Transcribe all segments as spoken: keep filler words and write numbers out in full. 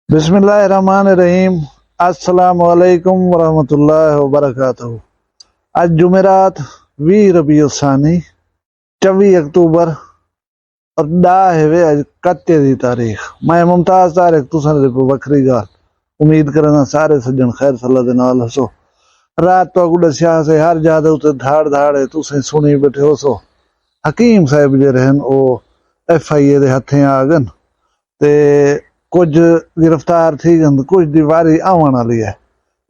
بسم اللہ الرحمن الرحیم۔ السلام علیکم ورحمۃ اللہ وبرکاتہ۔ اڄ جمعرات، ویہہ ربیع الثانی، چوی اکتوبر، اور ݙاہ ہے وے اڄ کتے دی تاریخ۔ میں ممتاز طارق، تساں دے پو وکھری ڳالھ۔ امید کرنا سارے سجݨ خیر صلاح دے نال ہسو۔ رات تو اڳوں ݙسیا ہسے، ہر جاہ دے اتے دھاڑ دھاڑ ہے، تساں سݨی ٻیٹھے ہوسو۔ حکیم صاحب جیڑھے ہن، او ایف آئی اے دے ہتھیں آ ڳن۔ تے کجھ گرفتار تھی ڳن، کجھ دی واری آوݨ آلی ہے۔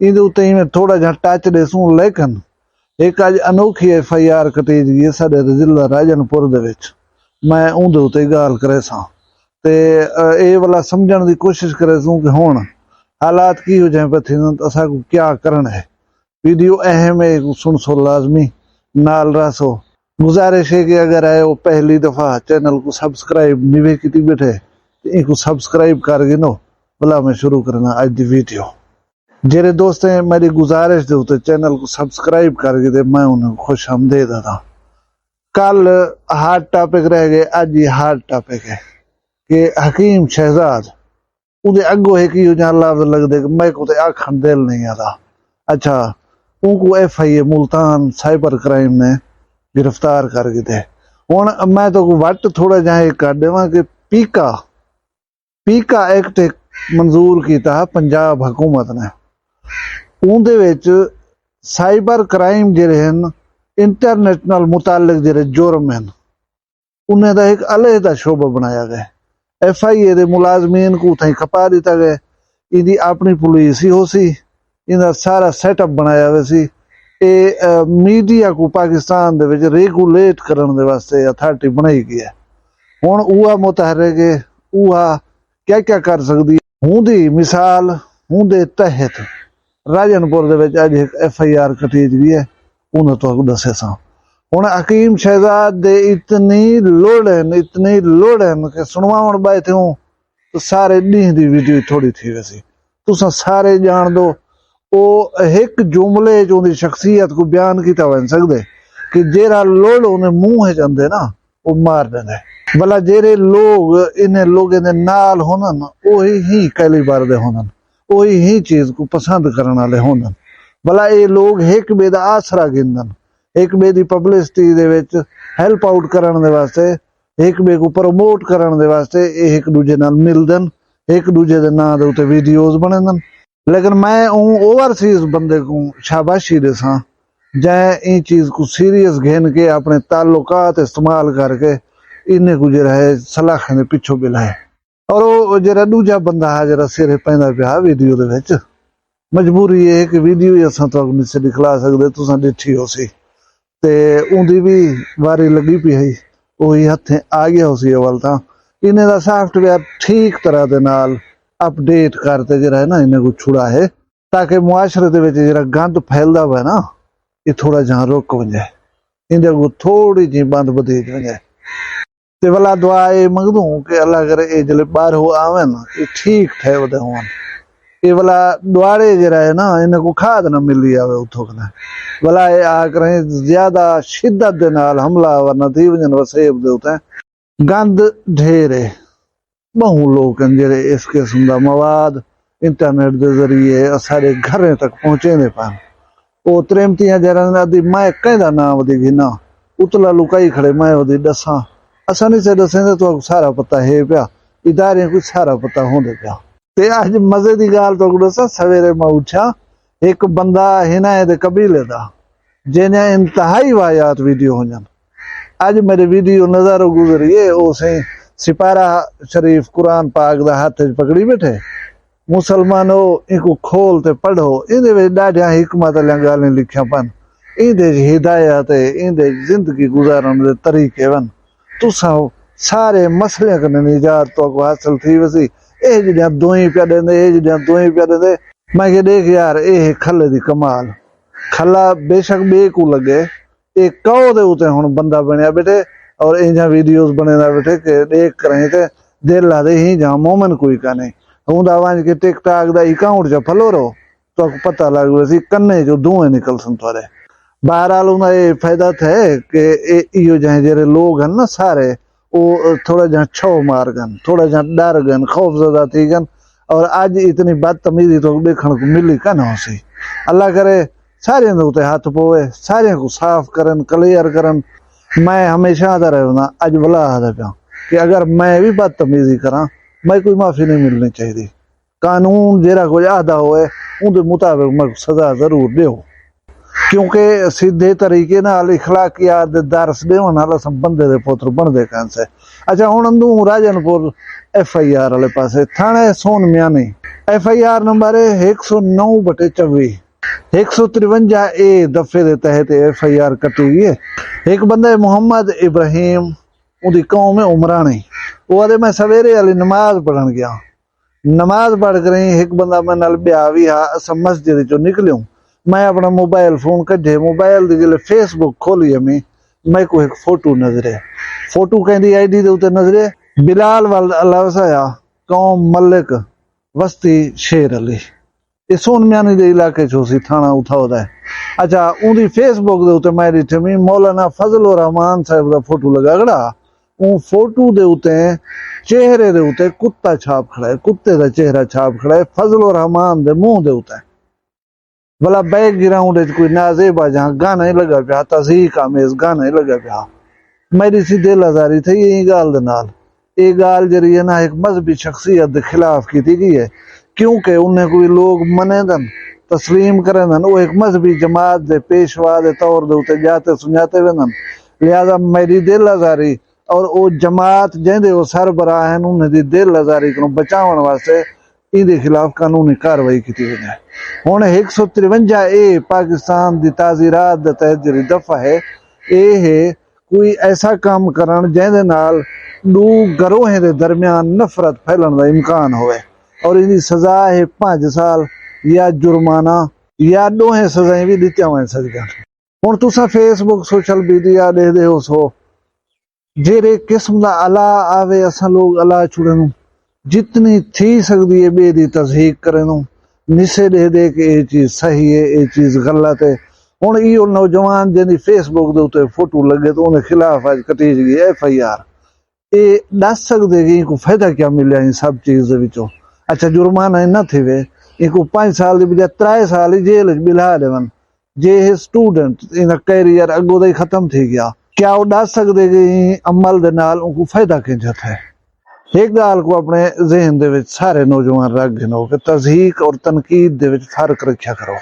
ایندے اتے ایویں تھوڑا جہا ٹچ ݙیسوں، لیکن ہک اڄ انوکھی ایف آئی آر کٹیج ڳئی ہے ساݙے ضلع راجن پور دے وچ۔ میں اوندے اتے ڳالھ کریساں تے، اے ولا سمجھݨ دی کوشش کریسوں کہ ہݨ حالات کیہو جہے پئے تھیندن تے اساکوں کیا کرݨ ہے۔ ویڈیو اہم ہے، ایکوں سݨسو لازمی، نال رہسو۔ گزارش ہے کہ اگر اے او پہلی دفعہ چینل کوں سبسکرائب نیوے کیتی ٻیٹھے تے اینکوں سبسکرائب کر گھنو، ولا میں شروع کرنا اڄ دی ویڈیو۔ جیڑھے دوستیں میݙی گزارش دے اتے چینل کوں سبسکرائب کر گھدے، میں انہاں کوں خوش آمدید آہداں۔ کل ہاٹ ٹاپک رہ ڳئے، اڄ ہی ہاٹ ٹاپک ہے کہ حکیم شہزاد، اوندے اڳوں ہک ایہو جہاں لفظ لڳدے کہ میکوں تے آکھݨ دل نہیں آہدا۔ اچھا، اونکوں ایف آئی اے ملتان سائبر کرائم نے گرفتار کر گھدے۔ ہݨ میں تہاکوں وٹ تھوڑا جہاں ہک کر ݙیواں کہ پیکا، پیکا ایکٹ ہک منظور کیتا ہا پنجاب حکومت نے۔ اوندے وچ سائبر کرائم جیڑھے ہن، انٹرنیٹ نال متعلق جیڑھے جرم ہن، انہیں دا ہک علیحدہ شعبہ بݨایا ڳئے۔ ایف آئی اے دے ملازمین کوں اتھائیں کھپا ݙتا ڳئے۔ ایندی اپݨی پولیس ہی ہوسی، ایندا سارا سیٹ اپ بݨایا ویسی۔ اے، اے، میڈیا کوں پاکستان دے وچ ریگولیٹ کرݨ دے واسطے اتھارٹی بݨائی ڳئی ہے۔ ہݨ اوہا متحرک ہے، اوہا کیا کیا کر سڳدی ہے۔ ہوندی مثال، ہوندے تحت راجن پور دے وچ اڄ ہک ایف آئی آر کٹیج ڳئی ہے، انہاں تہاکوں ݙسیساں۔ ہݨ حکیم شہزاد دے اتنی لوڑ ہن، اتنی لوڑ ہن کہ سݨواوݨ ٻائے تھیوں تاں سارے ݙینہہ دی ویڈیو تھوڑی تھی ویسی۔ تساں سارے ڄاݨدو، او ہک جملے اچ اوندی شخصیت کوں بیان کیتا ونڄ سڳدے کہ جیڑھا لوڑ اوندے منہ اچ آندے نا، او مار ݙیندے۔ ولا جیڑھے لوگ انہیں لوگیں دے نال ہوندن، اوہی ہی کیلیبر دے ہوندن، اوہی ہی چیز کوں پسند کرݨ آلے ہوندن۔ ولا اے لوگ ہک ٻئے دا آسرا گھندن، ہک ٻئے دی پبلسٹی دے وچ ہیلپ آؤٹ کرݨ دے واسطے، ہک ٻئے کوں پروموٹ کرݨ دے واسطے اے ہک ݙوجھے نال ملدن، ہک ݙوجھے دے ناں دے اتے ویڈیوز بݨیندن۔ لیکن میں اوں اوورسیز بندے کوں شاباشی ݙیساں، جئیں ایں چیز کوں سیریس گھن کے اپݨے تعلقات استعمال کر کے انہیں کوں جیڑھا ہے سلاخیں دے پچھوں ٻلائے۔ اور او جیڑھا ݙوجھا بندہ ہا جیڑھا سر پیندا پیا ویڈیو دے وچ، مجبوری اے ہے کہ ویڈیو ہی اساں تہاکوں نسے ݙکھلا سڳدے، تساں ݙٹھی ہوسی۔ تے اوندی وی واری لڳی پئی ہئی، او ہی ہتھیں آ ڳیا ہوسی اول تاں۔ انہیں دا سافٹ ویئر ٹھیک طرح دے نال اپڈیٹ کر تے جیڑھا ہے نا، انہیں کوں چھڑا ہے، تاکہ معاشرے دے وچ جیڑھا گند پھیلدا پئے نا، اے تھوڑا جہاں رک ونڄے، ایندے اڳوں تھوڑی جہی بند بدھیج ونڄے۔ تے ولا دعا اے منگدوں کہ اللہ کرے اے جلے ٻاہروں آون، اے ٹھیک ٹھے ودے ہون۔ اے ولا ݙواڑے جیڑھا ہے نا، انہیں کوں کھاد نہ ملی آوے اتھوں کنے۔ ولا اے آ کریں زیادہ شدت دے نال حملہ آور نہ تھی ونڄن وسیب دے اتے۔ گند ڈھیر ہے۔ ٻہوں لوک ہن جیڑھے اس قسم دا مواد انٹرنیٹ دے ذریعے اساݙے گھریں تک پہنچیندے پئن۔ او تریمتیاں جیڑھا نا، ادی میں کہیں دا ناں ودی گھناں، اتلا لکائی کھڑے، میں ودی ݙساں۔ اساں نی سے ݙسیں تاں تہاکوں سارا پتہ ہے پیا، اداریاں کوں سارا پتہ ہوندے پیا۔ تے اڄ مزے دی ڳالھ تہاکوں ݙساں، سویرے میں اٹھیا، ہک بندہ ہنائیں دے قبیلے دا، جیندیاں انتہائی واہیات ویڈیو ہونجن۔ اڄ میݙے ویڈیو نظر گزری ہے، او سئیں سپارہ شریف قرآن پاک دا ہتھ اچ پکڑی ٻیٹھے۔ مسلمانو، اینکوں کھول تے پڑھو، ایندے وچ ݙاڈھیاں حکمت آلیاں ڳالھیں لکھیاں پن۔ ایندے اچ ہدایت ہے، ایندے اچ زندگی گزارݨ دے طریقے ون۔ تساں سارے مسئلیاں کنوں نجات تہاکوں حاصل تھی ویسی۔ اے جیڑھیاں دوئیں پیا ݙیندے، اے جیڑھیاں دوئیں پیا ݙیندے، میں کہ ݙیکھ یار، اے ہے کھلے دی کمال۔ کھلا بے شک ٻئے کوں لڳے، اے کئو دے اتے ہݨ بندہ بݨیا ٻیٹھے اور اینجھاں ویڈیوز بݨیندا ٻیٹھے کہ ݙیکھ کریں تے دل آہدے ہی جہاں مومن کوئی کائنی۔ اوندا ونڄ کے ٹک ٹاک دا اکاؤنٹ چا پھلو رو، تہاکوں پتہ لڳ ویسی، کنیں چوں دھوئیں نکلسن تہاݙے۔ بہرحال اوندا اے فائدہ تھئے کہ اے ایہو جہیں جیڑھے لوگ ہن نا سارے، او تھوڑا جہاں چھو مار ڳن، تھوڑا جہاں ݙر ڳن، خوف زدہ تھی ڳن۔ اور اج اتنی بدتمیزی تو ڈیکھن کو ملی کن ہو سی۔ اللہ کرے سارے دے اتے ہاتھ پوے، سارے کو صاف کرن، کلیئر کرن۔ میں ہمیشہ آدھا رہنا، اج بلا آدھا پیا کہ اگر میں بھی بدتمیزی کراں، میں کوئی معافی نہیں ملنی چاہیے۔ قانون جیڑا کچھ آہدا ہوئے، اوندے مطابق میکوں سزا ضرور ݙیو۔ کیونکہ سدھے طریقے نال اخلاقیات دے درس ݙیوݨ نال اساں بندے دے پتر بݨدے کائنسے۔ اچھا، ہݨ اندوں راجن پور ایف آئی آر والے پاسے تھاݨے سون میانی، ایف آئی آر نمبر ہے ہک سو نو بٹے چوی، ہک سو تریونجا اے دفعے دے تحت ایف آئی آر کٹی ڳئی ہے۔ ہک بندہ ہے محمد ابراہیم، اوندی قوم ہے عمرانی۔ او آہدے، میں سویرے والی نماز پڑھݨ ڳیا، نماز پڑھ کریں ہک بندہ میں نال ٻیا وی ہا، اساں مسجد وچوں نکلیوں۔ میں اپݨا موبائل فون کڈھے، موبائل دی جلے فیس بک کھولی امی، میکوں ہک فوٹو نظرے۔ فوٹو کہیں دی آئی ڈی دے اتے نظرے، بلال ول اللہ وسایا، قوم ملک وستی شیر علی۔ اے سون میانی دے علاقے چ ہوسی، تھاݨہ اتھاؤ دا ہے۔ اچھا، اوندی فیس بک دے اتے میں ݙٹھے می مولانا فضل الرحمان صاحب دا فوٹو لگا کھڑا۔ اوں فوٹو دے اتے چہرے دے اتے کتا چھاپ کھڑا ہے، کتے دا چہرہ چھاپ کھڑا ہے فضل الرحمان دے منہ دے اتے۔ بھلا بیک گراؤنڈ وچ کوئی نازیبا جہاں گانا ہی لگا پیا، تضحیک آمیز گانا ہی لگا پیا۔ میݙی سی دل آزاری تھئی ایں ڳالھ دے نال۔ اے ڳالھ جیڑھی ہے نا، ہک مذہبی شخصیت دے خلاف کیتی ڳئی ہے، کیونکہ انہیں کوں وی لوگ منیندن، تسلیم کریندن۔ او ہک مذہبی جماعت دے پیشوا دے طور دے اتے ڄاتے سنڄاتے ویندن۔ لہذا میݙی دل آزاری اور او جماعت جیندے او سربراہ ہن، انہیں دی دل آزاری کنوں بچاوݨ واسطے ایندے خلاف قانونی کاروائی کیتی ونڄے۔ ہݨ ہک سو تریونجا اے پاکستان دی تعزیرات دے تحت جیڑھی دفعہ ہے، اے ہے کوئی ایسا کم کرݨ جیندے نال ݙو گروہیں دے درمیان نفرت پھیلݨ دا امکان ہووے، اور ایندی سزا ہے پنج سال یا جرمانہ یا ݙوہیں سزائیں وی ݙتیاں ونڄ سڳدن۔ ہݨ تساں فیس بک، سوشل میڈیا ݙیہدے ہوسو، جیڑھے قسم دا الا آوے، اساں لوگ الا چھوڑیندوں۔ جتنی تھی سڳدی ہے، ٻئے دی تضحیک کریندوں۔ نسے ݙیہدے کہ اے چیز صحیح ہے، اے چیز غلط ہے۔ ہݨ ایہو نوجوان جیندی فیس بک دے اتے فوٹو لڳے، تاں اوندے خلاف اڄ کٹیج ڳئی ایف آئی آر۔ اے ݙس سڳدے کہ اینکوں فائدہ کیا ملیا ایں سب چیز دے وچوں؟ اچھا، جرمانہ ہی نہ تھیوے، اینکوں پنج سال دی بجائے ترائے سال ہی جیل وچ ٻلھا ݙیون۔ جے ہے اسٹوڈنٹ، ایندا کیریئر اڳوں دا ہی ختم تھی ڳیا۔ کیا او ݙس سڳدے کہ ایں عمل دے نال اونکوں فائدہ کینجھا تھئے؟ ہک ڳالھ کوں اپݨے ذہن دے وچ سارے نوجوان رکھ گھنو کہ تضحیک اور تنقید دے وچ فرق رکھیا کرو۔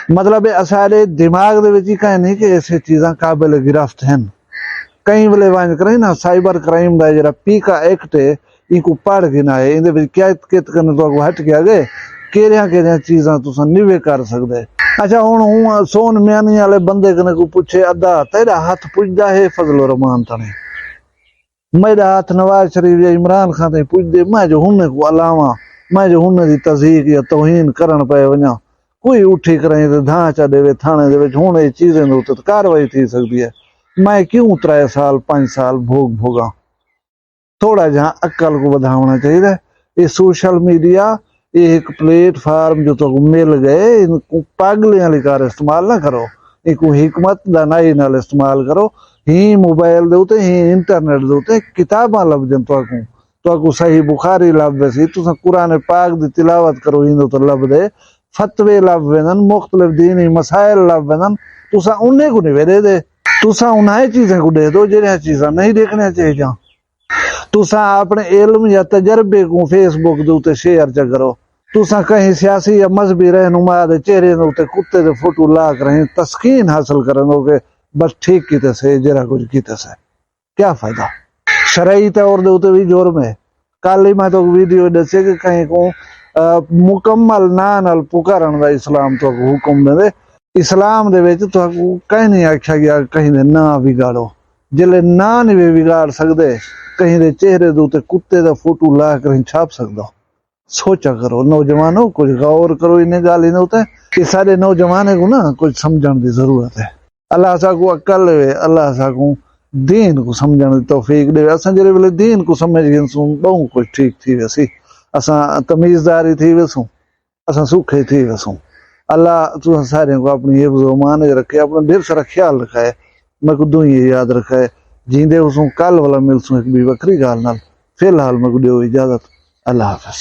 مطلب ہے، اساݙے دماغ دے وچ ہی کائنی کہ ایسے چیزاں قابل گرفت ہن۔ کہیں ویلے ونڄ کریں نا، سائبر کرائم دا جیڑھا پیکا ایکٹ ہے، اینکوں پڑھ گھنا ہے، ایندے وچ کیا کت کنے تہاکوں ہٹ کے آ ڳئے، کیڑھیاں کیڑھیاں چیزاں تساں نیوے کر سڳدے۔ اچھا، ہݨ ہوں سون میانی والے بندے کنے کوں پچھے، ادا تیݙا ہتھ پڄدا ہے فضل الرحمان تاݨی؟ میݙا ہتھ نواز شریف یا عمران خان تائیں پڄدے؟ میں جو ہنے کوں الاواں، میں جو ہنے دی تضحیک یا توہین کرݨ پئے ونڄاں، کوئی اٹھی کرائیں تے دھاں چا ݙیوے تھاݨے دے وچ، ہݨ اے چیزیں دے اتے تاں کاروائی تھی سڳدی ہے۔ میں کیوں ترائے سال، پنج سال بھوڳ بھوڳاں؟ تھوڑا جہاں عقل کوں ودھاوݨا چاہیدا ہے۔ اے سوشل میڈیا، اے ہک پلیٹ فارم جو تہاکوں مل ڳئے، اینکوں پاگلیں والی کار استعمال نہ کرو، اینکوں حکمت دانائی نال استعمال کرو۔ ہیں موبائل دے اتے، ہیں انٹرنیٹ دے اتے کتاباں لبھدن تہاکوں، تہاکوں صحیح بخاری لبھ ویسی، تساں قرآن پاک دی تلاوت کرو، ایندے اتے لبھدے، فتوے لبھ ویندن، مختلف دینی مسائل لبھ ویندن۔ تساں انہیں کوں نہیں ݙیہدے، تساں انہائیں چیزیں کوں ݙیہدو جیڑھیاں چیزاں نہیں ݙیکھݨیاں چاہیدیاں۔ تساں اپݨے علم یا تجربے کوں فیس بک دے اتے شیئر چا کرو۔ تساں کہیں سیاسی یا مذہبی رہنما دے چہرے دے اتے کتے دے فوٹو لا کریں تسکین حاصل کریندو کہ بس ٹھیک کیتے سے، جیڑھا کجھ کیتے سے۔ کیا فائدہ؟ شرعی طور دے اتے وی جرم ہے۔ کل ہی میں تہاکوں ویڈیو ݙسے کہ کہیں کوں، آ، مکمل ناں نال پکارݨ دا اسلام تہاکوں حکم ݙیندے۔ اسلام دے وچ تہاکوں کہیں نہیں آکھیا ڳیا کہیں دے ناں وگاڑو۔ جیلے ناں نہیں وے وگاڑ سڳدے، کہیں دے چہرے دے اتے کتے دا فوٹو لا کریں چھاپ سڳدو؟ سوچا کرو نوجوانو، کچھ غور کرو انہیں ڳالھیں دے اتے۔ اے سارے نوجوانیں کوں نا کچھ سمجھݨ دی ضرورت ہے۔ اللہ ساکوں عقل ݙیوے، اللہ ساکوں دین کوں سمجھݨ دی توفیق ݙیوے۔ اساں جیڑھے ویلے دین کوں سمجھ گھنسوں، ٻہوں کچھ ٹھیک تھی ویسی۔ اساں تمیزدار ہی تھی ویسوں، اساں سوکھے تھی ویسوں۔ اللہ تساں سارے کوں اپݨی حفظ و امان وچ رکھے، اپݨا ڈھیر سارا خیال رکھائے۔ میکوں دعائیں یاد رکھائے۔ جیندے ہوسوں، کل ولا ملسوں ہک ٻئی وکھری ڳالھ نال۔ فی الحال میکوں ݙیو اجازت۔ اللہ حافظ۔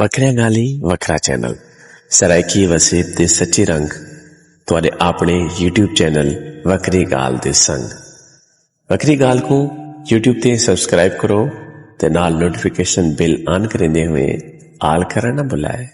وکھریاں گالھیں وکھرا چینل، سرائیکی وسیب دے سچے رنگ، تہاݙے آپݨے یوٹیوب چینل وکھری گالھ دے سنگ۔ وکھری گالھ کوں یوٹیوب تے سبسکرائب کرو تے نال نوٹیفیکیشن بیل آن کریندے ہوئے آل کرݨ نہ بھلائے۔